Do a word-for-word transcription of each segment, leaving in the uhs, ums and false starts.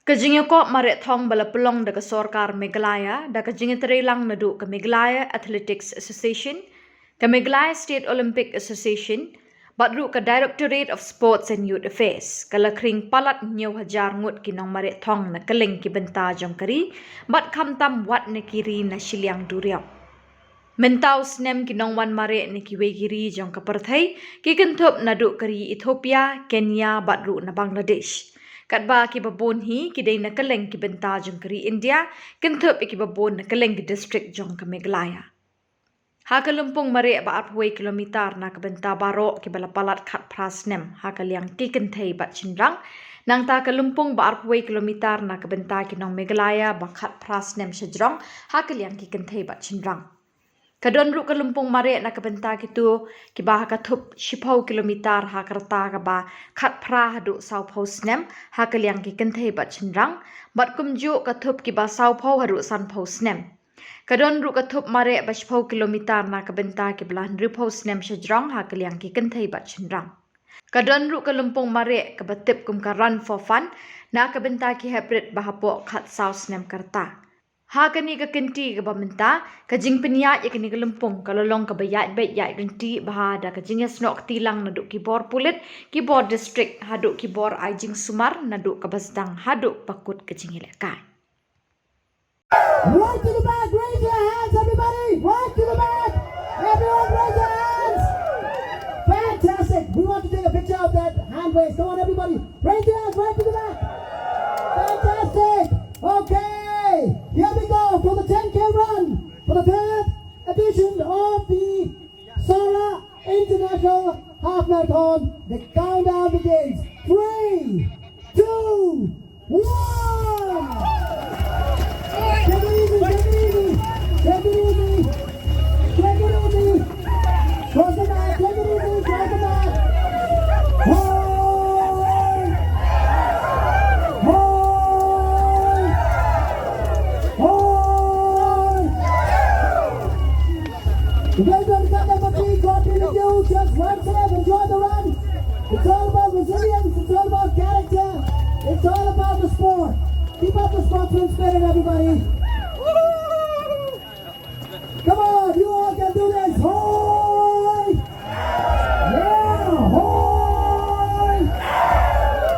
Ka jingïakop mareh thong ba la pynlong da ka sorkar Meghalaya, da ka jingïatreilang naduh ka Meghalaya Athletics Association, ka Meghalaya State Olympic Association, bad ruh ka Directorate of Sports and Youth Affairs, ka la khring palat hynñiew hajar ngut ki nongmareh thong na kylleng ki bynta jong ka ri, bad khamtam wat na ki ri na shiliang duriaw. Mynta u snem ki nongwan mareh na kiwei ki ri jong ka pyrthei ki kynthup naduh ka ri Ethiopia, Kenya, bad ruh na Bangladesh. Katba kiba bun hi ki dei na kylleng ki bynta jong ka ri India, kynthup ïa kiba bun na kylleng ki district jong ka Meghalaya. Ha ka lympung mareh ba arphew kilometer na ka bynta baroh kiba la palat khatphra snem ha ka liang ki kynthei bad shynrang. Nangta ka lympung ba arphew kilometer na ka bynta ki nong Meghalaya ba khatphra snem shajrong ha ka liang ki kynthei bad shynrang. Ka don ruh ka lympung mareh na ka bynta kito kiba ha ka thup shiphew kilometer ha ka rta kaba khatphra haduh sawphew snem ha ka liang ki kynthei bad shynrang, bad kumjuh ka thup kiba sawphew haduh sanphew snem. Ka don ruh ka thup mareh ba shiphew kilometer na ka bynta kiba la hynriewphew snem shajrong ha ka liang ki kynthei bad shynrang. Ka don ruh ka lympung mareh kaba tip kum ka Run for Fun na ka bynta ki heprit ba hapoh khatsaw snem ka rta. Ha kane ka kynti kaba mynta, ka jingpynïaid ïa kane ka lympung ka la long kaba ïaid beit ïaid ryntih bha da ka jingïasnoh kti lang naduh ki bor pulit, ki bor district, haduh ki bor ai jingsumar, naduh kaba sdang haduh ba kut ka jingïalehkai. Right to the back, raise your hands, everybody! Right to the back! Everyone, raise your hands! Fantastic! We want to take a picture of that hand raise. Come on, everybody! Raise your hands right to the back! Fantastic! Okay! Here we go for the ten K run for the third edition of the Sora International Half Marathon. The countdown begins. Three, two, one! Take it easy, take it easy, take it easy, take it easy. Cross the mat, take it easy, cross the mat. Hold! Hold! Hold! You guys don't got that much, continue, just run for it, enjoy the run. It's all about resilience, it's all about character, it's all about the sport. Keep up the sportsman spirit, everybody. Come on, you all can do this. Hoi! Yeah, hoi!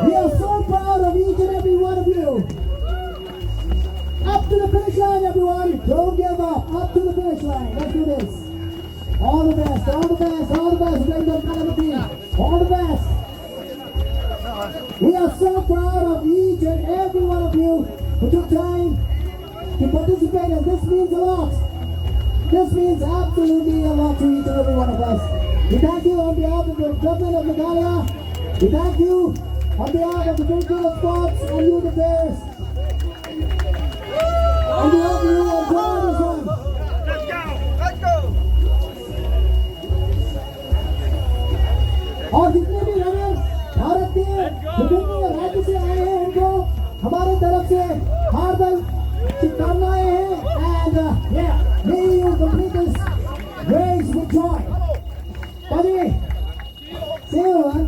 We are so proud of each and every one of you. Up to the finish line, everyone. Don't give up. Up to the finish line. Let's do this. All the best, all the best, all the best, Wyndham Kalamati. All the best. We are so proud of each and every one of you who took time to participate, and this means a lot. This means absolutely a lot to each and every one of us. We thank you on behalf of the government of Meghalaya. We thank you on behalf of the Ministry of Sports and Youth Affairs. On behalf of you, enjoy this one. Let's go! Let's go! और जितने भी रनर्स भारत के विभिन्न राज्य से आए हैं, उनको हमारे तरफ से हार्दिक शुभकामनाएं हैं। And, uh, yeah, may you complete this race with joy. Padi, see you, man.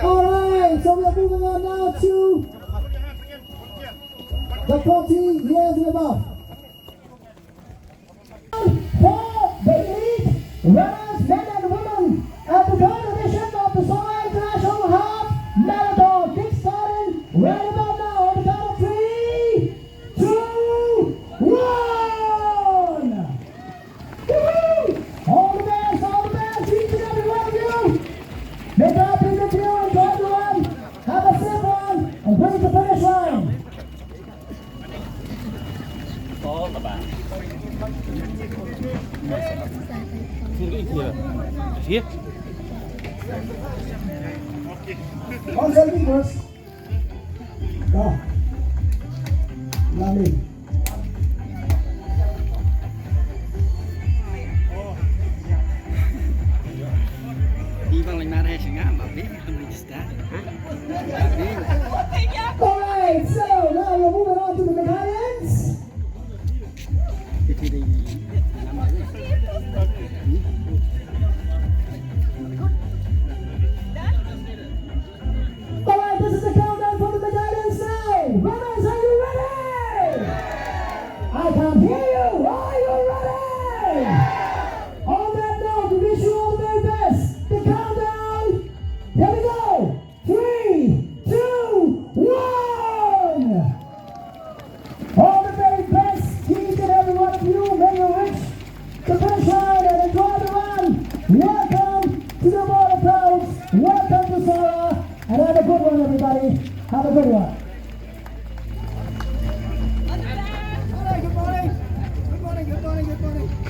All right, so we are moving on now to the forty years and above. For the elite runners, men and women, at the third edition of the Sora International Half Marathon, kickstarting right about now on the count of three, two, one. Woohoo! All the best, all the best, each and every one of you. May God be with you, enjoy the run, have a safe one, and bring it to the finish line. All the best. Here. All selfie first. Go. Lami. Di bang lang nare singa, mapi, kami jista. All right, so now we're moving on to the medallions. And have a good one, everybody. Have a good one. All right, good morning. Good morning, good morning, good morning.